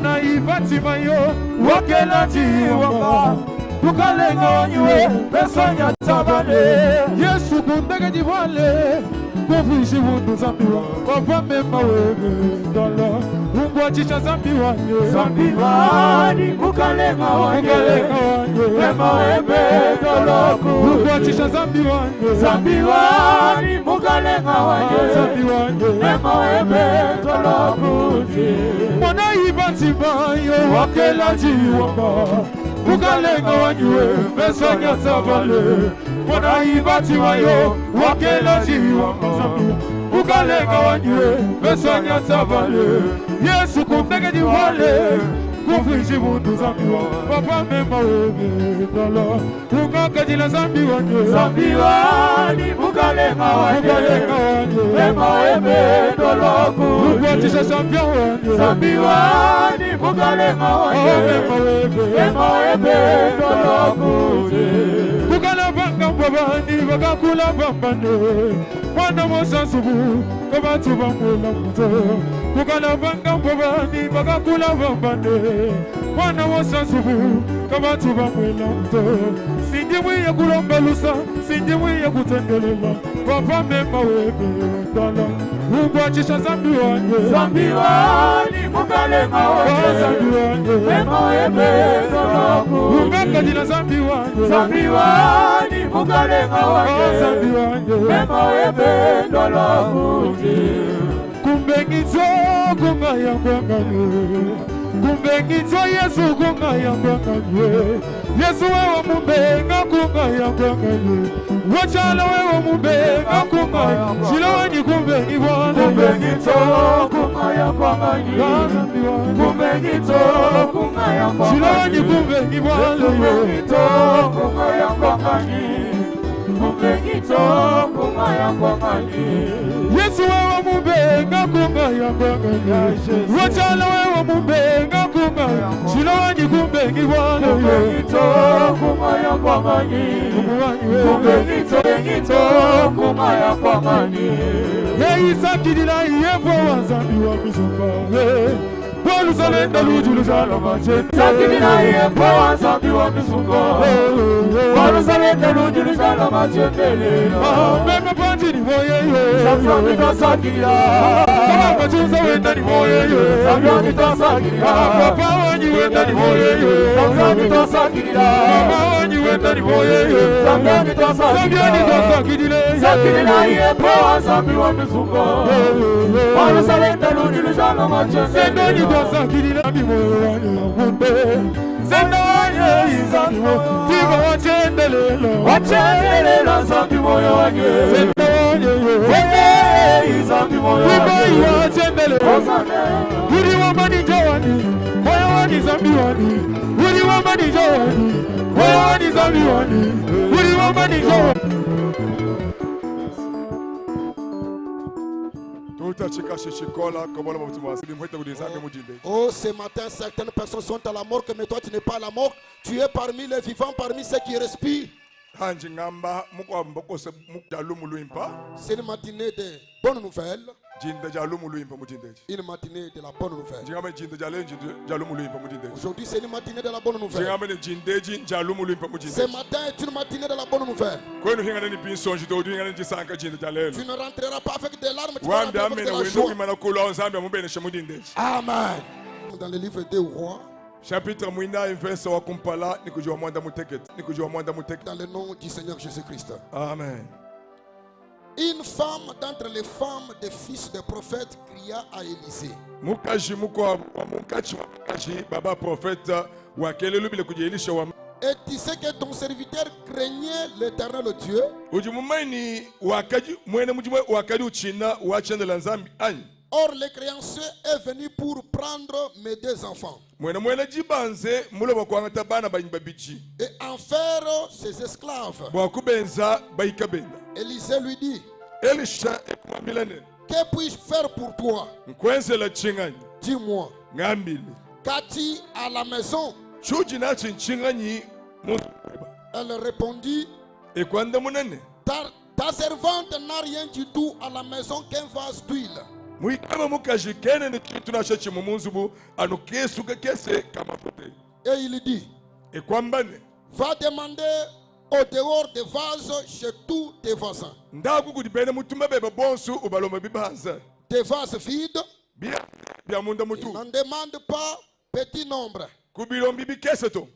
Mona ibatima yo wakela jiwamba Mukalenga wanyiwe pesanya tabane Yesu kundege jibwale Kuvishi wundu zambi wa Papa mema wewe Dala Ungwa chicha zambi wanye Zambi wani mukalenga wanye Mukalenga wanye Mema webe doloku Ungwa chicha zambi wanye Zambi wani mukalenga wanye Zambi wanye Mema webe doloku Mona ibatimayo wakela jiwamba Mukalenga wanyiwe mesanya tabale Mona ibatimayo wakela jiwamba Mukalenga wanyiwe mesanya tabale Yesu kumdege jiwale Kufishi mundu zambiwa Papa mema wewe dala Ungakajila zambi wanye Zambi wani mukalenga wanye Mukalenga wanye Mema webe doloku Ungwatisha champion wanye Zambi wani mukalenga wanye Mema wewe Mema webe doloku kukala banga mbabani bakakula bambane mwana mosansubu kabatu bamwela muto kukala banga mbabani bakakula bambane mwana mosansubu kabatu bamwela muto sinjimwiye kulomba lusa sinjimwiye kutendelela papa mema webe dala ungwachisha zambi wanye Zambi wani mukalenga wanye zambi wanye Mema webe doloku ungakajila zambi wanye Zambi wani mukalenga wanye zambi wanye Mema webe doloku kumbengitso kungayangwanganye kumbengitso yesu kungayangwanganye yesu wewe mumbenga kungayangwanganye wachala wewe mumbenga kungaya shilowanyi kumbengi bwana Kumbengito kungaya kwanganyi Kumbengito kungaya shilowanyi kwanganyi kumbengi bwana Kumbengito kungaya kwanganyi Kumbengito kungaya kwanganyi yesu wewe mumbenga kungayangwanganye wachala wewe mumbenga kungaya shilowanyi kumbengi bwana Kumbengito kungaya kwanganyi Mungu wewe Kumbengito kumbengito kungaya kwanganyi yeisakilila iyevo wazambi wa mizumba bolusalenda lujuluzalo Sakilina yepo wazambi wa misungo Walusalenda lujuluzalo machendelelo meme panjini moyeye Samsoni tosakilila kabambachunza wendani moyeye Samsoni tosakilila papa wanyi wendani moyeye Samsoni tosakilila mama wanyi wendani moyeye Samsoni sambyani tosakilila tosakilile Sakilila yepo wazambi wa misungo Walusalenda lujuluzalo sendoni machendelelo tosakilila mimoyo wanye yakumbe sendo wanye izambiwo kiva wachendelela Wachendelela zambi moyo wanye sendo wanye Wene zambi moyo wanye iwachendele uri wamani jowani moyo wani zambi wani uri wamani jowani moyo wani zambi wani uri wamani jowani Oh, ce matin, certaines personnes sont à la mort, mais toi, tu n'es pas à la mort. Tu es parmi les vivants, parmi ceux qui respirent. Hanji ngamba mukwamba kose mujalumu luimpa C'est une matinée de bonnes nouvelles. jinda jalumu luimpa mujindeji Une matinée de la bonne nouvelle. njingambe jinda jale jinda jalumu luimpa mujindeji Aujourd'hui, c'est une matinée de la bonne nouvelle. njingambe ne jindeji jalumu luimpa Ce mujindeji matin est une matinée de la bonne nouvelle. kwenu hingana ni binsonji to hingana ni sanka jinda jalelo Tu ne rentreras pas avec des larmes, tu vas wambi rentrer avec amene de la wendo joie. kwimana kulu nzambe amubeneshe mujindeji Amen. Dans le livre des rois, chapitre mwina verse wa kumpala nikujua mwanda mutekete nikujua mwanda mutekete dans le nom du Seigneur Jésus-Christ. amen Une femme d'entre les femmes des fils des prophètes cria à Élisée. mukaji mukwa wa munkachi wa mukaji baba profeta wakelelubile kujelisha wa Et tu sais que ton serviteur craignait l'Éternel Dieu. uji mumaini wakaji mwene mujimwe wakadi uchina wachendela nzambi anyi Or, le créancier est venu pour prendre mes deux enfants mwene mwene jibanze muloba kwangata bana banyi babiji et en faire ses esclaves. bwakubenza bayika benda Élisée lui dit, elisha ekumwambila ne Que puis-je faire pour toi? nkwenzela chinganyi Dis-moi, ngambile qu'as-tu à la maison? chuji nachi nchinganyi mu- Elle répondit, ekwanda munene Ta, ta servante n'a rien du tout à la maison qu'un vase d'huile. Muikama mukaji kene ne tshintu nansha tshimue mu nzubu anu kesu kakese ka mafuta. Et il dit, E kuamba ne, va demander au dehors des vases chez tous tes voisins. Ndaku kudi bena mutumba bebe bonso ubalomba bibanza. Des vases vides, Bia bia munda mutu. n'en demande pas petit nombre. Kubilombi bikese to.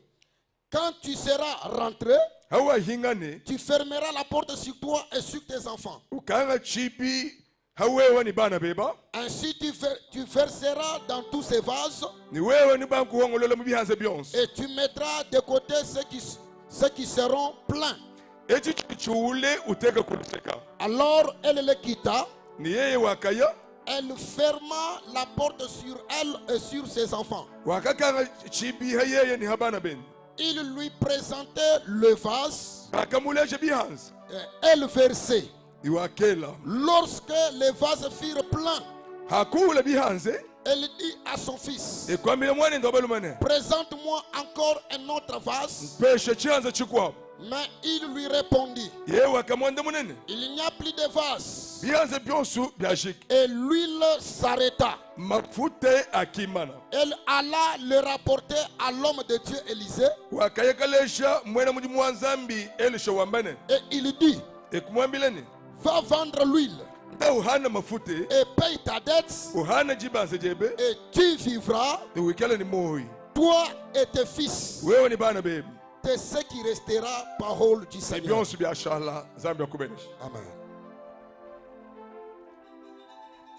Quand tu seras rentré, Hawa hingane tu fermeras la porte sur toi et sur tes enfants. ukanga chibi hawewe ni bana beba. Ainsi tu verseras dans tous ces vases Ni wewe ni banku hongolola mu bihanze byonso. et tu mettras de côté ceux qui seront pleins. Eci chiule uteka kuluseka. Alors elle les quitta. Ni yeye wakaya. Elle ferma la porte sur elle et sur ses enfants. Wakakanga chibi hayeye ni habana ben. Il lui présentait le vase. Bakamuleje bihanze. Et elle versait. Iwakela. Lorsque les vases furent pleins, Hakula bihanze. elle dit à son fils, E kwambile mwana ndo balumane. présente-moi encore un autre vase. Peshe chihanze chikwa. Mais il lui répondit, Yewe wakamwanda munene. il n'y a plus de vase. Bihanze byonsu byashika. Et l'huile s'arrêta. Mafute akimana. Elle alla le rapporter à l'homme de Dieu Élisée. Wakayekalesha mwena mudimu wa Nzambi Elisha wambane. Et il dit, E kumwambileni. va vendre l'huile Nda uhana mafute. et paye ta dette Uhana jibanze jebe. et tu vivras, E wikale ni moi. toi et tes fils. Wewe ni bana bebe. De ce qui restera, parole du Seigneur. Byonsu byashala Nzambi akubenesha. Amen.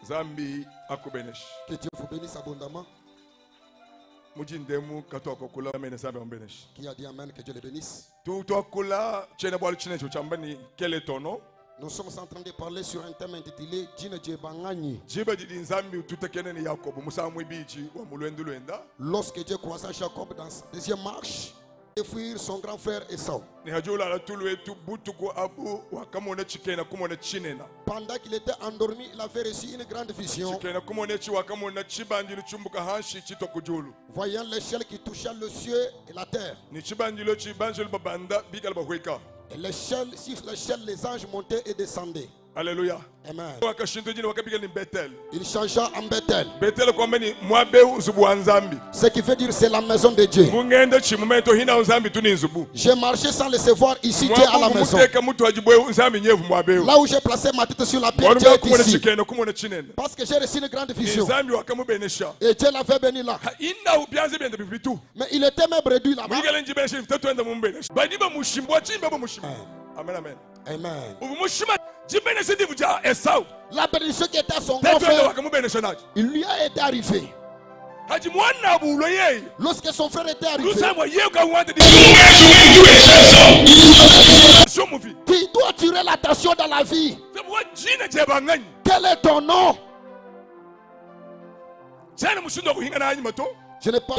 Nzambi akubenesha. Que Dieu vous bénisse abondamment. Mujindemu katwakokula amen Nzambi akubenesha. Qui a dit amen, que Dieu le bénisse. Tutwakula chena bwalu chinecho chambani kele tono. Nous sommes en train de parler sur un thème intitulé Djine Djebangani. Jiba didi Nzambi tutekene ni Yakobo musamwe bichi wa mulwendu lwenda. Lorsque Dieu croisa Jacob dans sa deuxième marche, et fuir son grand frère Esau. Ni hajula la tulu wetu butuku abu wakamona chikena kumona chinena. Pendant qu'il était endormi, il avait reçu une grande vision. Chikena kumona chi wakamona chibandilo chumbuka hanshi chito kujulu. Voyant l'échelle qui touchait le ciel et la terre. Ni chibandilo chibanjelo babanda bikala bahweka. Et l'échelle, sur l'échelle, les anges montaient et descendaient. Alléluia. Amen. Wakashinto jini wakabika ni Bethel. Il changea en Bethel. Bethel kwamba ni mwabe nzubu wa Nzambi. Ce qui veut dire c'est la maison de Dieu. Mungenda chimumento hina Nzambi tu ni nzubu. J'ai marché sans le savoir ici, Dieu à la Mwabu maison. muteka mutu ajibwe Nzambi nyevu mwabe. Là où j'ai placé ma tête sur la pierre, Wanu Dieu est kumona ici. chikena kumona chinene. Parce que j'ai reçu une grande vision. Nzambi wakamubenesha. Et Dieu l'avait béni là. Ha, ina ubyanze byenda bivitu. Mais il était même réduit là-bas. Mwigale njibenesha vitatu enda mumbenesha. Badiba mushimbwa chimba bo mushimba. Amen amen. Amen. Ubu mushima jibenesha ndivu ja Esau. La bénédiction qui était à son grand Tatu enda frère, wakamubenesha nacho. il lui a été arrivé. Haji mwana bulo yeye. Lorsque son frère était arrivé, Lusamwa yeye kawande di. Shomuvi. tu dois tirer l'attention dans la vie. Wa jina jebangani. Quel est ton nom? Chana mushindo kuhinga na anyima to. Je n'ai pas.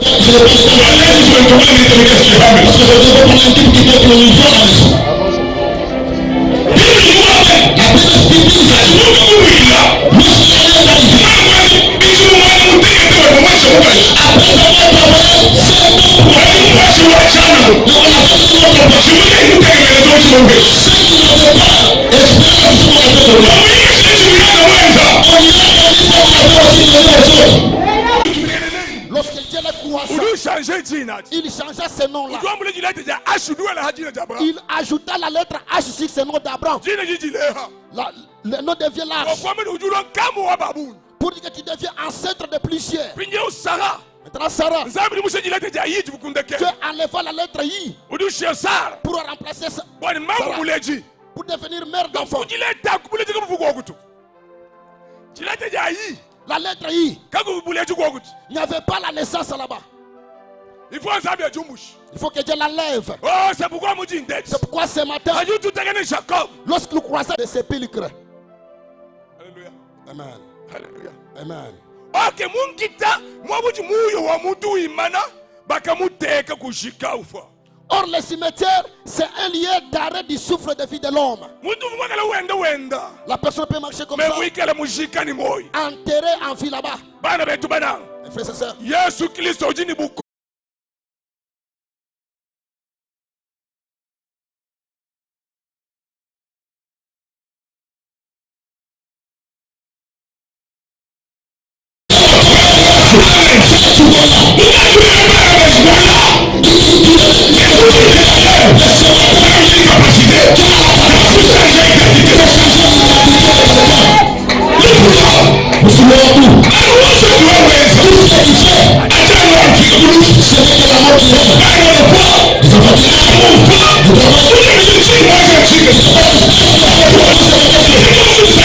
Lorsque Dieu l'a croisé, Ulu changer jina. il changea ce nom-là. Ujua mule jina ja Ashu duwe la hajina ja Abraham. Il ajouta la lettre H sur ce nom d'Abraham. Jina jiji leha. Le nom devient l'arche. Kwa mwene ujulwa nkamu wa babu. Pour dire que tu deviens ancêtre de plusieurs. Pinye usara. Maintenant Sarah, Nzambi ni mushe jina ja I jibukundeke. Dieu enleva la lettre I Ulu shia Sara. pour remplacer ça. Bwani mamu Sarah. muleji. Pour devenir mère d'enfant. Kujileta kubuleji kama mfuko wakutu. Jilete ja I. La lettre I. Kaku buleji kwa wakutu. Il n'y avait pas la naissance là-bas. Il faut Nzambi ajumushi. Il faut que Dieu l'enlève. Oh, c'est pourquoi muji ndeti. C'est pourquoi ce matin, Haji tutakene Jacob. lorsque nous croisons des sépulcres. Alléluia. Amen. Alléluia. Amen. Ok, mungita mwabuji muyo wa mutu imana bakamuteka kushika ufa. Or, le cimetière, c'est un lieu d'arrêt du souffle de vie de l'homme. Muntu mwakala wenda wenda. La personne peut marcher comme Me ça, mwikele mujika ni moi. enterré en vie là-bas. Bana betu bana. Mes frères et sœurs, Yesu Kristo ujini buko. que tu fais, ce n'est que la mort qui règne. Les enfants du.